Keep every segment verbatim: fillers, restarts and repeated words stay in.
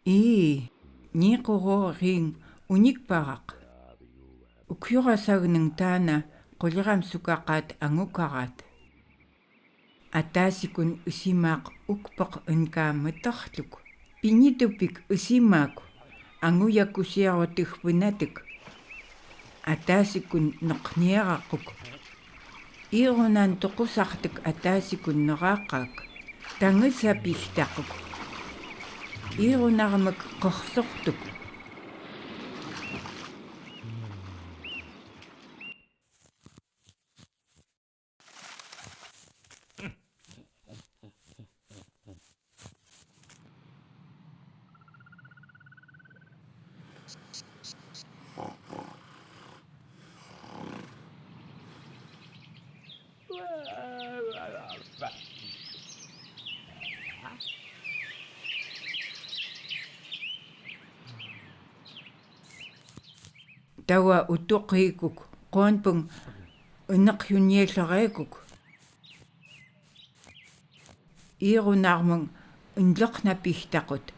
Ii, niqugoriin unik paraq. Ukyura sagnang taanna qulirem sukaqaad angu karaat. Ataasikun usimaaq ukpeq unka muterluk. Pinitupik usimaak, anguya kusiaru tihpinatik. Ataasikun noqniaraquk. Irunan toqusaqtik ataasikun noraqaak. Tangisa pihtaquk. Irunarmik qohsoqtuk. Tawa utuqiikuk, qoonbong uneq yunyeloreekuk. Irunarmong unloqna pihtaqut.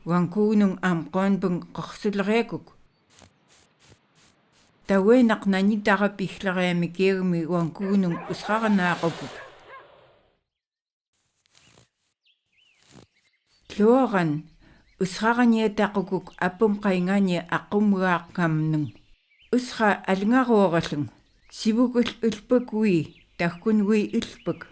Wankuunung am qoonbong qohsuloreekuk. Taweenaq nanitara pihloreemi keegmi wankuunung usqarnaqukuk. Loran usqarniataqukuk apm qaingaanni aqumgaaqkamnung. Usqa alngaruorlung. Sibukil ulpuk wi, tahkun wi ulpuk.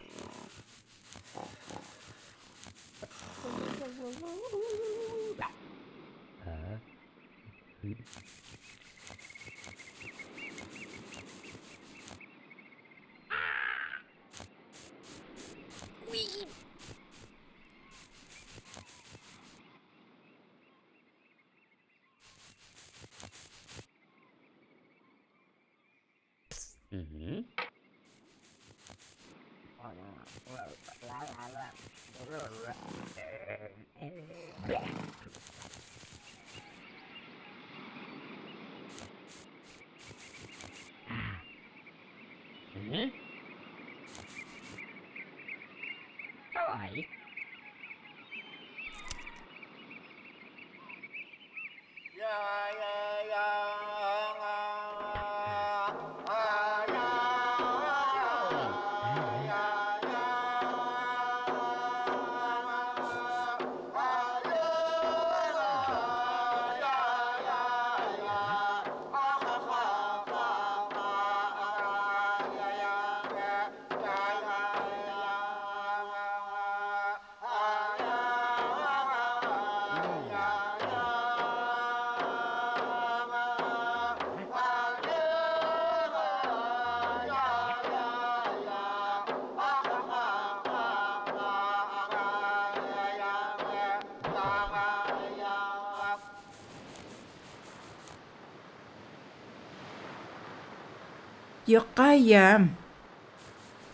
Yoqqa yaam.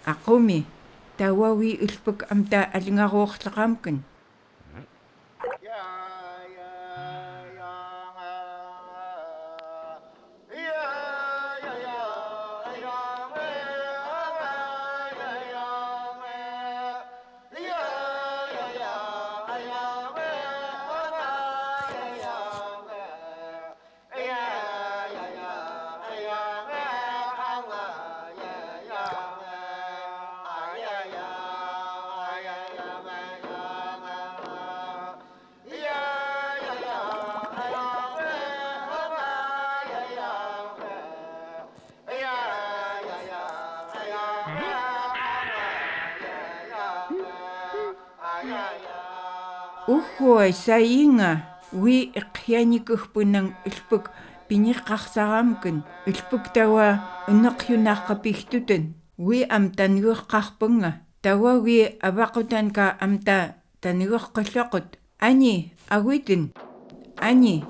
Aqumi, tawa wi ulpuk amta alngaruorlaqamkin. Ухой, саинга, wi iqyanikihpinang, үлпук пинир-къахсарамкин, үлпук таwa унеq юнахъа пихтутун, wi ам таньгер къахпунга, таwa wi абақутанка амта таньгер къоллокъут. Ани, агуйтан. Ани.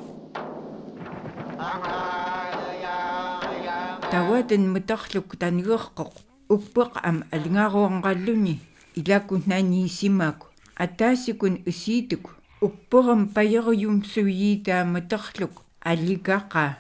Тавадин мутахлук таньгер къокъ. Укпук ам алингаруунгалуни, илаку нани симаку. Атасикун уситук. Укпук ам пайру юмсуйита мутахлук. Аликака.